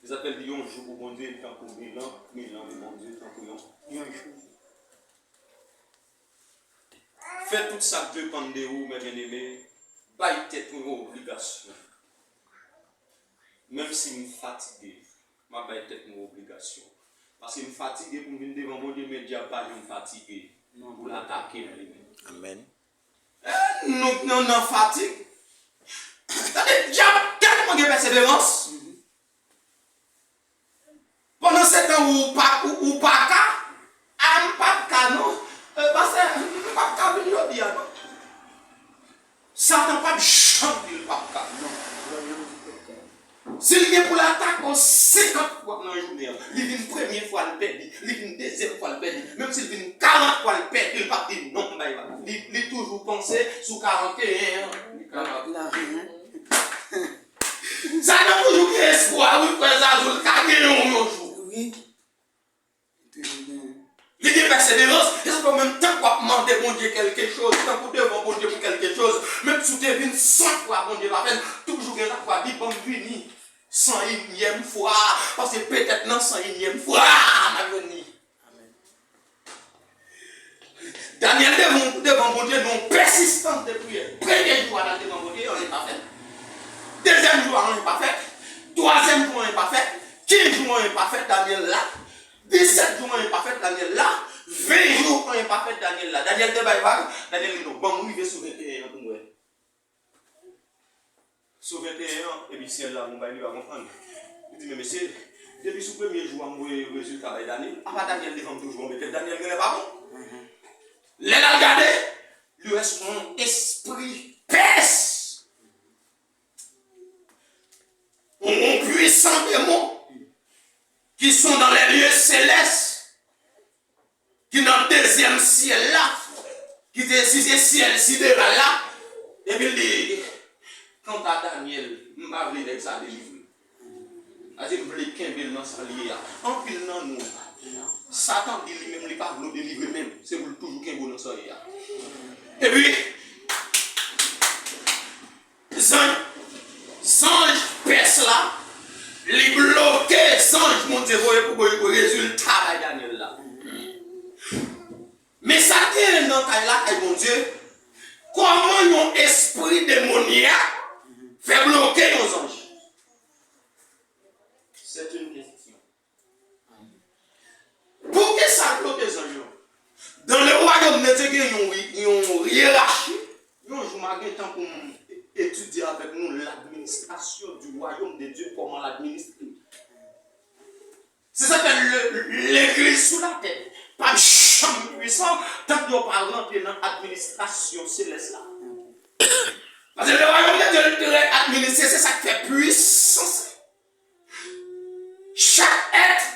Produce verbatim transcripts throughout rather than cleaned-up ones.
Lèzapèl di yon jou pou Bondye tankou mil an, mil an pou Bondye tankou yon, yon jou. Fè tout sa k depann de ou, mè byeneme, bay tèt ou yon obligasyon. Menm si m fatige, m ap bay tèt mwen obligasyon. Paske m fatige pou m vin devan Bondye, men dyab pa janm fatige pou l atake m li menm. Amèn. E, nou, nou nan fatig. Tande, dyab tèlman gen pèseverans. Pandan se tan ou pa, ou, ou pa ka, a, m p ap ka non. E, pastè, m p ap ka vin jodi a non. Satan p ap janm di l p ap ka. Non. Si l gen pou l atake w senkant fwa nan jounen an, li vin premye fwa l pèdi, li vin dezyèm fwa l pèdi, menm si l vin karant fwa l pèdi, li p ap di non, m bay li. Li, li toujou panse sou karanteyen an. Li kapab. Satan toujou gen espwa, wi, frè Zazou, l ka genyen w yon jou. Wi. Li toujou genyen. Li gen pèseverans. E sa fè menm tank w ap mande Bondye kèlkechoz, tank ou devan Bondye pou kèlkechoz, menm si w te vin san fwa Bondye pa fè l, toujou gen lafwa, di, "Ban m vini san inyèm fwa, paske petèt nan san inyèm fwa, m a jwenn li." Amèn. Danyèl devan, devan Bondye, nan yon pèsistans de priyè. Premye jou a, l al devan Bondye, anyen pa fèt. Dezyèm jou a, anyen pa fèt. Twazyèm jou a, anyen pa fèt. Kenz jou a, anyen pa fèt, Danyèl la. Disèt jou a, anyen pa fèt, Danyèl la. Ven jou a, anyen pa fèt, Danyèl la. Danyèl te bay vag, Danyèl di, "Non, ban m rive sou venteyen an pou m wè." Sou venteyen an, epi syèl la gon bagay li pa konprann. Li di, "Men mesye, depi sou premye jou a m voye rezilta bay Danyèl, apa Danyèl devan m toujou anbe tèt, Danyèl genlè pa bon." Lè l al gade, li wè se yon espri pès, yon, yon pwisan demon ki sont dans les lieux célestes. Ki nan dezyèm syèl la, ki te, si se syèl sideral la, epi l di, "Kanta Danyèl, m pa vle nèg sa delivre. Paske m vle kenbe l nan sa l ye a." Anpil nan nou, Satan di li menm li pa vle w delivre menm, se pou l toujou kenbe w nan sa w ye a. Epi, Zanj, zanj pès la, li bloke zanj Bondye voye pou voye rezilta bay Danyèl la. Men sa k genyen nan kay lakay Bondye, kòman yon espri demonyak fè bloke yon zanj? C'est une question. Poukisa l bloke zanj yo? Dans le royaume de Dieu, gen yon, yon yerachi. Yon jou, m a gen tan pou m etidye avèk nou l'administration du royaume de Dieu, kòman l administre. Se sa k fè le, legliz sou latè p ap janm pwisan tank yo pa rantre nan administrasyon selès la. Paske le royaume de Dieu, l trè administre, se sa k fè pwisans. Chaque être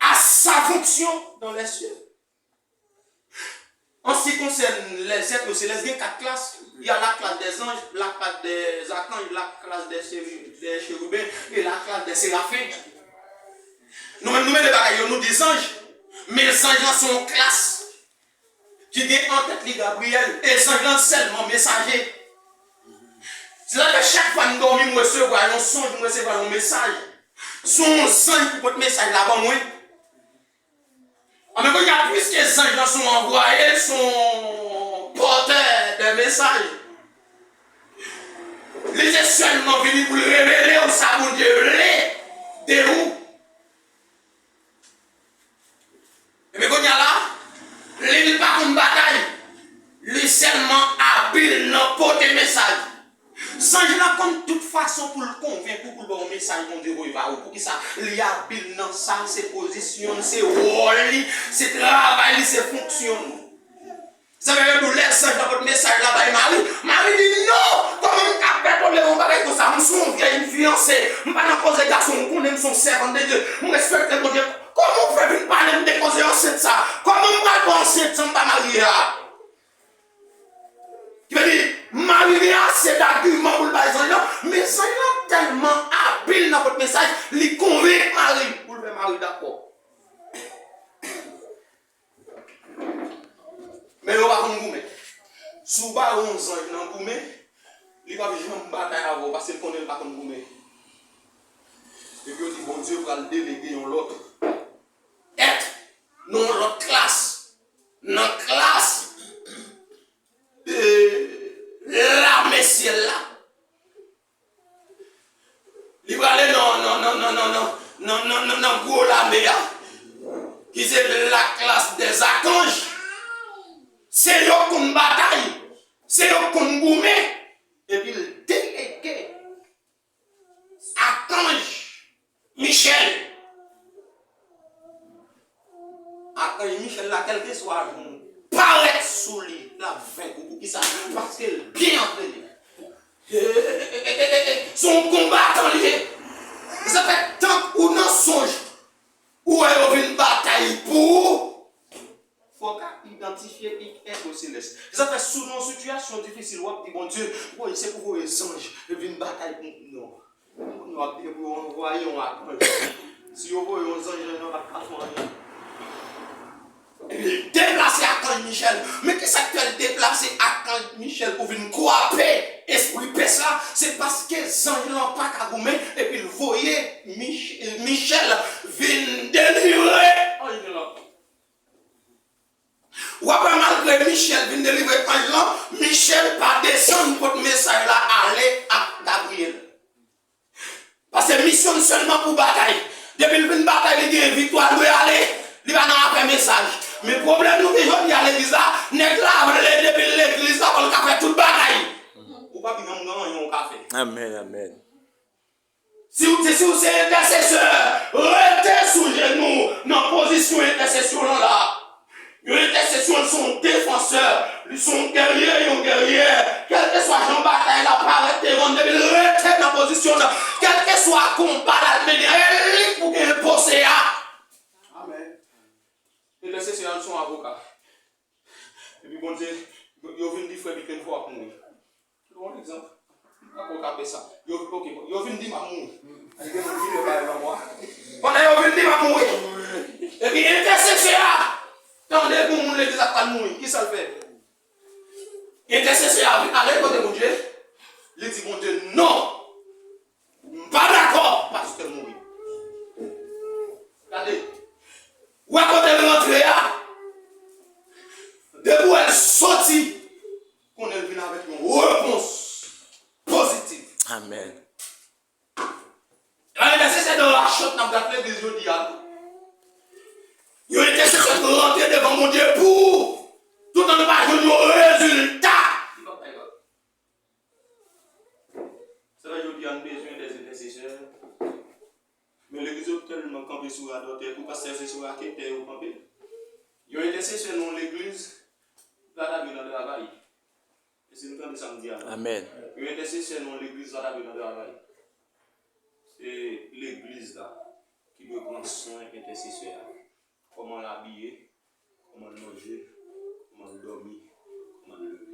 a sa fonction dans les cieux. En ce qui concerne les êtres célestes, il y a quatre classes. Il y a la classe des anges, la classe des archanges, la classe des chéru-, des chérubins et la classe des séraphins. Nou menm, nou mele bagay yo, nou di zanj. Men zanj lan se yon klas ki gen an tèt li Gabriyèl. E zanj lan sèlman mesaje. Se sa k fè chak fwa m dòmi, m resevwa yon sonj, m resevwa yon mesaj. Se yon zanj ki pote mesaj la ban mwen. Anben, kounye a, piske zanj lan se yon anvwaye, se yon pòtè de mesaj, li se sèlman vini pou l revele w sa Bondye vle de ou. Ebyen, kounye a la, li, li pa konn batay. Li sèlman abil nan pote mesaj. Zanj lan konn tout fason pou l konvenk ou, pou l ba w mesaj Bondye voye ba ou. Poukisa? Li abil nan sa, se pozisyon l, se wòl li, se travay li, se fonksyon l. Sa vle di, lè zanj la pote mesaj la bay Mari, Mari di, "Non! Kòman m ka pè tolere yon bagay konsa? M se yon vyèj, m fiyanse, m pa nan koze gason, ou konnen m se yon sèvant de Dye, m respekte Bondye. Kòman w fè vin pale m de koze ansent sa? Kòman m pral pran ansent san m pa marye a?" Ki vle di, Mari gen ase dagiman pou l bay zanj lan, men zanj lan tèlman abil nan pote mesaj, li konvenk Mari pou l fè Mari dakò. Men yo pa konn goumen. Si w ba yon zanj nan goumen, li p ap janm batay avè w paske l konnen l pa konn goumen. Epi yo di Bondye pral delege yon lòt èt nan yon lòt klas, nan klas e, lame syèl la. Li prale nan, nan, nan gwo lame a, ki se la classe des archanges. Se yo k konn batay, se yo k konn goumen, epi l delege akanj Michèl. Akanj Michèl la, kèlkeswa jan w parèt sou li, l ap venk ou. Poukisa? Paske l byen antrene. Se yon konbatan li ye. Sa fè, tank ou nan sonj, ou wè yo vin batay pou ou, fò w ka idantifye ki èt selès. Sa fè, si w nan yon sitiyasyon difisil, w ap di Bondye, woy, se pou voye zanj vin batay pou mwen. Non. Moun yo ap di pou yo anvwaye yon akanj. Si yo voye yon zanj, zanj nan pa t ka fè anyen. Epi l deplase akanj Michèl. Men ki sa k fè l deplase akanj Michèl pou vin kwape espri pès la? Se paske zanj lan pa ka goumen, epi l voye Mich-, Michèl vin delivre anj lan. W ap wè, malgre Michèl vin delivre anj lan, Michèl pa desann kot mesaj la ale ak Gabriyèl. Paske misyon l sèlman pou batay. Depi l vin batay, li gen viktwa, l dwe ale. Li pa nan afè mesaj. Men pwoblèm nou gen jodi a legliz la, nèg la vle depi l legliz la, pou l ka fè tout bagay. Ou pa gen yon anyen ou ka fè. Amèn, amèn. Si w, si w se entèsesè, rete sou jenou nan pozisyon entèsesyon lan la. Yon entèsesyon, li se yon defansè, li se yon gèrye, yon gèryè. Kèlkeswa jan batay la parèt devan l, depi l rete nan pozisyon l, kèlkeswa konba l al mennen, e li k pou gen pwosè a. Amèn. Entèsesè a, li se yon avoka. Epi Bondye, yo, yo vin di frè Bikenfò ap mouri. Bon egzanp. Pako ka fè sa. Yo, ok, bon, yo vin di m ap mouri. Ay, gen moun ki lè bay lanmò. Pandan yo vin di m ap mouri. Epi entèsesè a, tande pou moun legliz ap pral mouri. Kisa l fè? Entèsesè a vin ale kote Bondye. Li di Bondye, non! M pa dakò pastè mouri. Gade. Wè kote l rantre a. Depi w wè l soti, konnen l vin avèk yon repons pozitif. Amèn. E pa entèsesè de rachòt n ap bat legliz jodi a, non. Yon entèsesè k rantre devan Bondye pou ou, toutan l pa jwenn yon rezilta. Sa fè jodi a, n bezwen dè entèsesè. Men legliz yo tèlman kanpe sou radòtè, tou pastè se sou raketè yo kanpe. Yon entèsesè nan yon legliz, pa ta dwe nan travay. Èske nou tande sa m di a la? Amèn. Yon entèsesè nan yon legliz, pa ta dwe nan travay. Se legliz la ki dwe pran swen entèsesè a. Kòman l abiye, kòman l manje, kòman l dòmi, kòman l leve.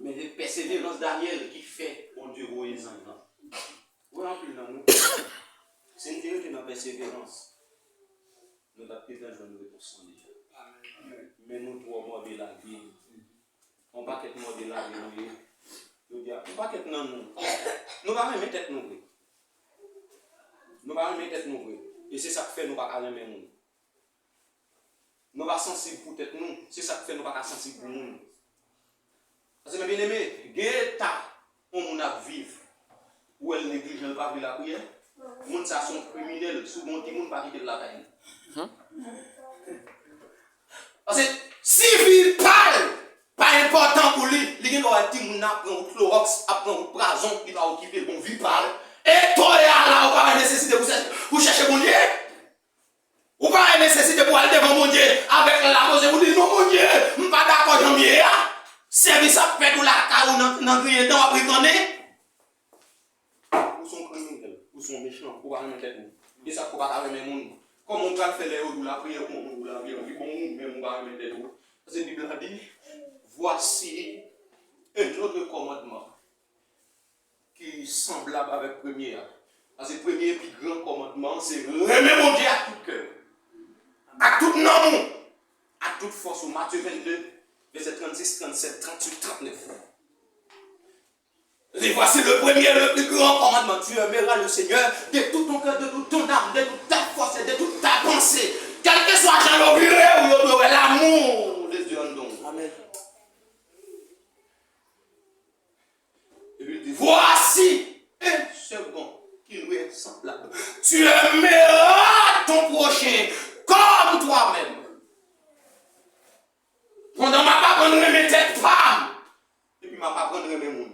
Men se pèseverans Danyèl ki fè Bondye voye zanj lan. Ou wè, anpil nan nou, si n te rete nan pèseverans, nou t ap gentan jwenn repons lan deja. Men nou twò mòde lage. Yon pakèt mòde lage nou ye. Jodi a, yon pakèt nan nou, nou pa renmen tèt nou vre. Nou pa renmen tèt nou vre. E se sa k fè nou pa ka renmen moun. Nou pa sansib pou tèt nou, se sa k fè nou pa ka sansib pou moun. Paske, men byeneme, gen eta yon moun ap viv, ou wè l neglijan, l pa vle lapriyè, moun sa se yon kriminèl, si w gen yon timoun, pa kite l lakay li. Paske si vi pa l pa enpòtan pou li, li gen dwa wè timoun nan ap pran wout klowòks, ap pran wout prazon, li pa okipe l, bon, vi pa l. E kounye a la, ou pa wè nesesite pou chèche, pou chèche Bondye? Ou pa wè nesesite pou al devan Bondye avèk lapoze pou di, non, Bondye, m pa dakò jan m ye a. Sèvis ap fèt ou lakay ou nan, nan griyen dan, w ap rikannen. Ou se yon kriminèl, ou se yon mechan, ou pa renmen tèt ou. E sa k fè w pa ka renmen moun. Kòman w pral fè lè yo di w lapriyè pou yon moun, ou lapriyè, wi, bon, ou menm ou pa renmen tèt ou? Paske Bib la di, voici un autre commandement ki sanblab avèk premye a. Paske premye e pi gran kòmandman an se renmen Bondye ak tout kè w, ak tout nanm ou, ak tout fòs ou. Matye vennde, vèsè trannsis, trannsèt, trannwit, trannèf. Et voici le premier et le plus grand commandement. Tu aimeras le Seigneur de tout ton cœur, de toute ton âme, de toute ta force et de toute ta pensée. Quel que soit jan yo vire ou, yo dwe wè l'amour de Dieu anndan w. Amen. Et puis il dit, voici un second qui lui est semblable. Tu aimeras ton prochain comme toi-même. Pandan m ap aprann renmen tèt pa m, epi m ap aprann renmen moun.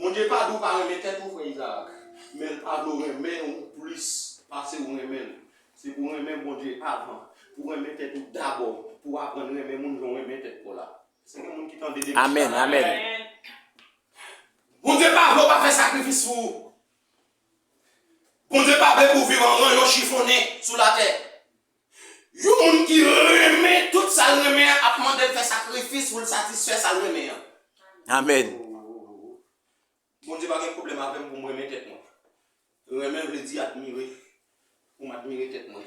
Bondye pa di w pa renmen tèt ou, frè Izarak, men l pa vle w renmen ou plis pase ou renmen l. Se pou w renmen Bondye avan, pou w renmen tèt ou dabò, pou w aprann renmen moun jan w renmen tèt pa w la. Èske gen moun ki tande demen Amèn, amèn. Bondye pa vle w pa fè sakrifis pou ou. Bondye pa vle pou w viv an ranyon chifonnen sou latè. Yon moun ki renmen tout sa l renmen an ap mande l fè sakrifis pou l satisfè sa l renmen an. Amèn. Bondye pa gen pwoblèm avè m pou m renmen tèt mwen. Renmen vle di admire. Pou m admire tèt mwen.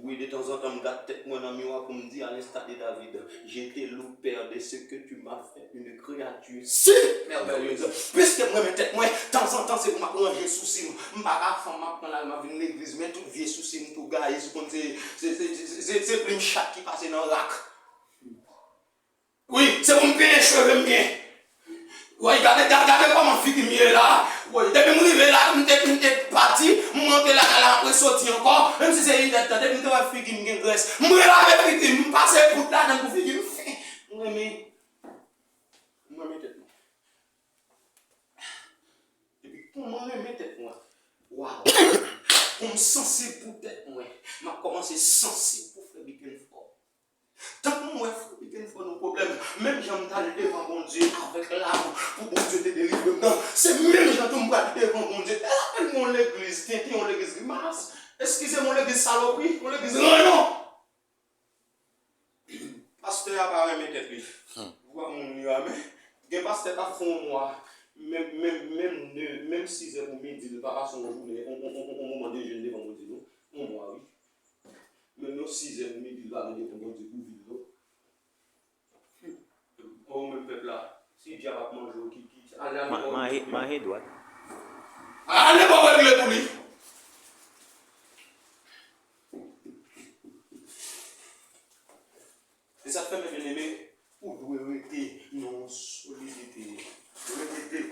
Wi, detanzantan, m gad tèt mwen nan miwa pou m di, à l'instar de David, je te loue, Père, de ce que tu m'as fait une créature si merveilleuse. Piske m renmen tèt mwen, tanzantan se pou m ap ranje sousi m. M pa ka fanm, m ap pran lari, m ap vin legliz, men tout vye sousi m tou gaye, si w konn se, se, se, se, se, se plim chat ki pase nan rak. Wi, se pou m penyen cheve m byen. Woy, gade, gade, gade kòman figi m ye la. Woy, depi m rive la, m te, m te pati, m rantre lakay la, m apre soti ankò, menm si se inèdtan, depi m te wè figi m gen grès, m relave figi m, m pase poud ladan l pou figi m fen. M renmen, m renmen tèt mwen. Epi kòman renmen tèt mwen? Waw! Pou m sansib pou tèt mwen, m ap kòmanse sansib pou frè Bikenfò. Tank m wè frè Bikenfò nan pwoblèm, menm jan m t al devan Bondye avèk lam pou Bondye te delivre m nan, se menm jan tou m pral devan Bondye. E rapèl mwen yon legliz tenten, yon legliz grimas, eskize m, yon legliz salopri, yon legliz ranyon. Pastè a pa renmen tèt li. Vwa moun li a, men gen pastè k ap fè yon mwa, menm, menm, menm de, menm sizè pou midi, li pa pase yon jounen, yon, yon, yon, yon moman de jèn devan Bondye, non. Yon mwa, wi. Menm yon sizè pou midi, li pa mande pou Bondye kouvri l, non. Ou menm pèp la, si dyab ap manje w, ki, ki, ale, ale, manje, manje dwat. Ale bò,